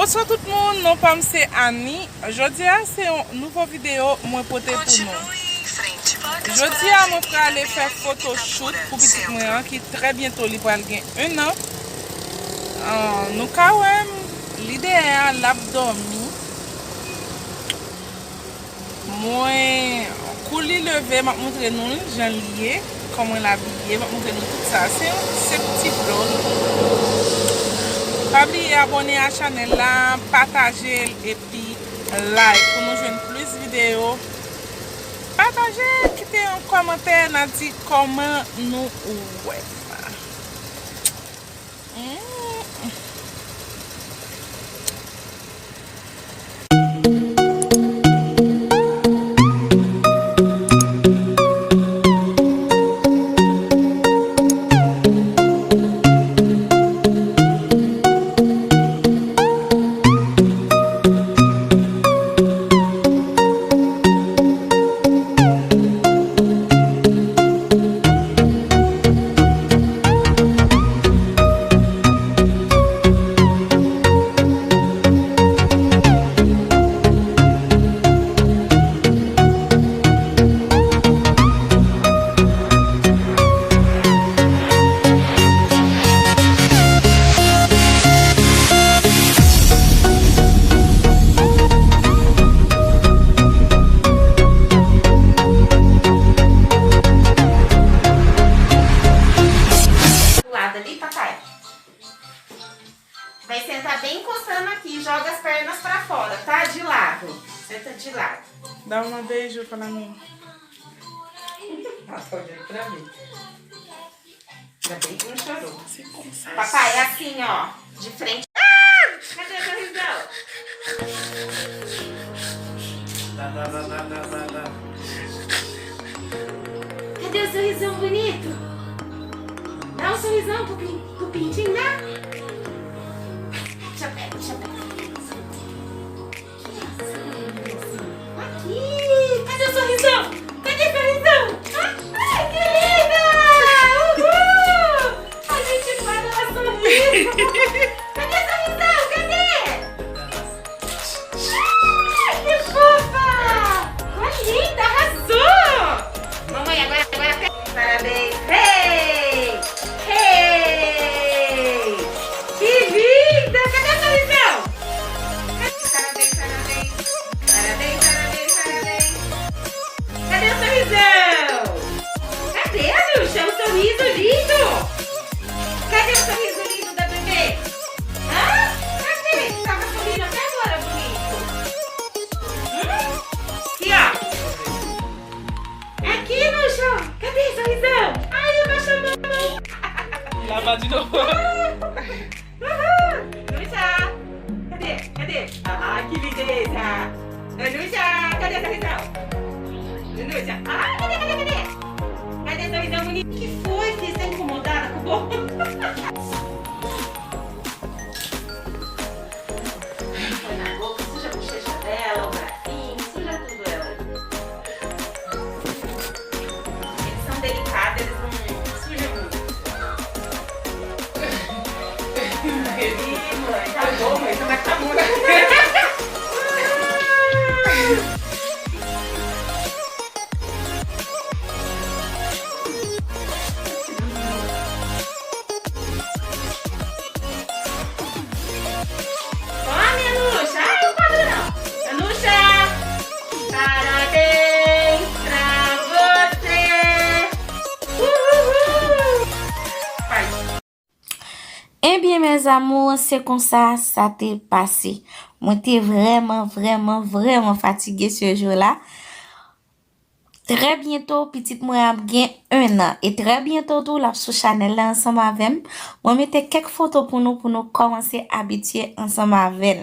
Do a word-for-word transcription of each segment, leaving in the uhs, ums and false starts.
Bonsoir tout moun, non pa m se Annie. Jodi a se yon nouvo videyo mwen pote pou nou. Jodi a mwen prale fè photoshoot pou pitit mwen an ki trè byento li pral gen un an. Ah, nou ka wè m, li dèyè a, l ap dòmi. Mwen, kou li leve, m ap montre nou l jan li ye, kòman l abiye, m ap montre nou tout sa. Se yon senp ti vlog. Pa bliye abòne a chanèl la, pataje l epi like pou nou jwenn plis videyo. Pataje, kite yon kòmantè, n a di kòman nou wè sa. Mm. Lado ali, papai. Vai sentar bem encostando aqui, joga as pernas pra fora, tá? De lado. Senta de lado. Dá uma beijo pra mim. Ela tá olhando pra mim. Ainda bem que não chorou. Papai, é assim, ó. De frente. Ah! Cadê o sorrisão? Cadê o sorrisão bonito? Dá um sorrisão pro pin-, pro pintinho, dá? Deixa eu ver, deixa eu ver. Aqui! Cadê o sorrisão? Cadê o sorrisão? Ah, ai, que linda! Uhul! A gente vai dar sorriso! Cadê o sorrisão? Cadê? Ai, que fofa! Ficou linda! Arrasou! Mamãe, agora, agora. Parabéns! Hey! Hey! Que linda! Cadê o sorrisão? Parabéns, parabéns. Parabéns, parabéns, parabéns. Cadê o sorrisão? Cadê, Anuxa? O sorriso lindo! Cadê o sorriso lindo da bebê? Hã? Cadê? Tava sorrindo até agora, bonito. Hum? Aqui, ó. Aqui, Anuxa. Cadê o sorrisão? Ai, abaixou a mão. Lavar de novo. Uhul! Anuxa! Cadê? Cadê? Ah, que lindeza! Anuxa, cadê o sorrisão? Anuxa, ah, cadê, cadê, cadê? Cadê o sorrisão bonito? Que foi? Fiquei tão incomodada com o bolo. Foi na boca, suja a bochecha dela, o bracinho, suja tudo ela. Eles são delicados, eles não sujam muito. Ih, mãe, tá bom, mãe, como é que tá bom? Come, Anuxa! Ai, não come não! Anuxa! Parabéns pra você! Uhul! Faz. Ebyen, mes amours, se konsa sa te pase. Mwen te vrèman, vrèman, vrèman fatige se jou la. Trè byento, pitit mwen ap gen un an. E trè byento tou, l ap sou chanèl la ansanm avè m. Mwen mete kèk foto pou nou, pou nou kòmanse abitye ansanm avè l.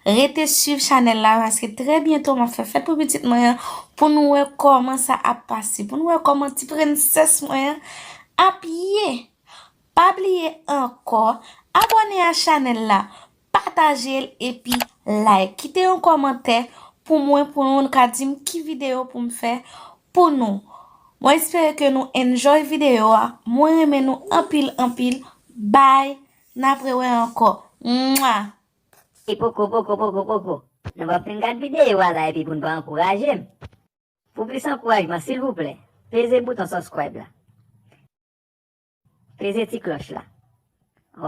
Rete swiv chanèl la, paske trè byento m ap fè fèt pou pitit mwen an, pou nou wè kòman sa ap pase, pou nou wè kòman ti prensès mwen an ap ye. Pa bliye ankò, abòne a chanèl la, pataje l epi like. Kite yon kòmantè pou mwen, pou nou ka di m ki videyo pou m fè pou nou. Mwen espere ke nou enjoy videyo a. Mwen renmen nou anpil, anpil. Bye. N ap rewè ankò. Mwa. Poko, poko, poko, poko. Nou p ap fin gad videyo a la epi pou n pa ankouraje m. Pou plis ankourajman, silvouplè, peze bouton subscribe la. Peze ti klòch la.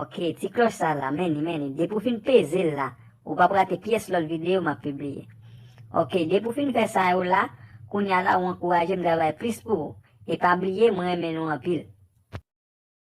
Ok, ti klòch sa la, men li, men li. Depi w fin peze l la, ou p ap rate pyès lòt videyo m ap pibliye. Ok, depi w fin fè sa yo la, kounye a la ou ankouraje m travay plis pou ou. E pa bliye, mwen renmen nou anpil.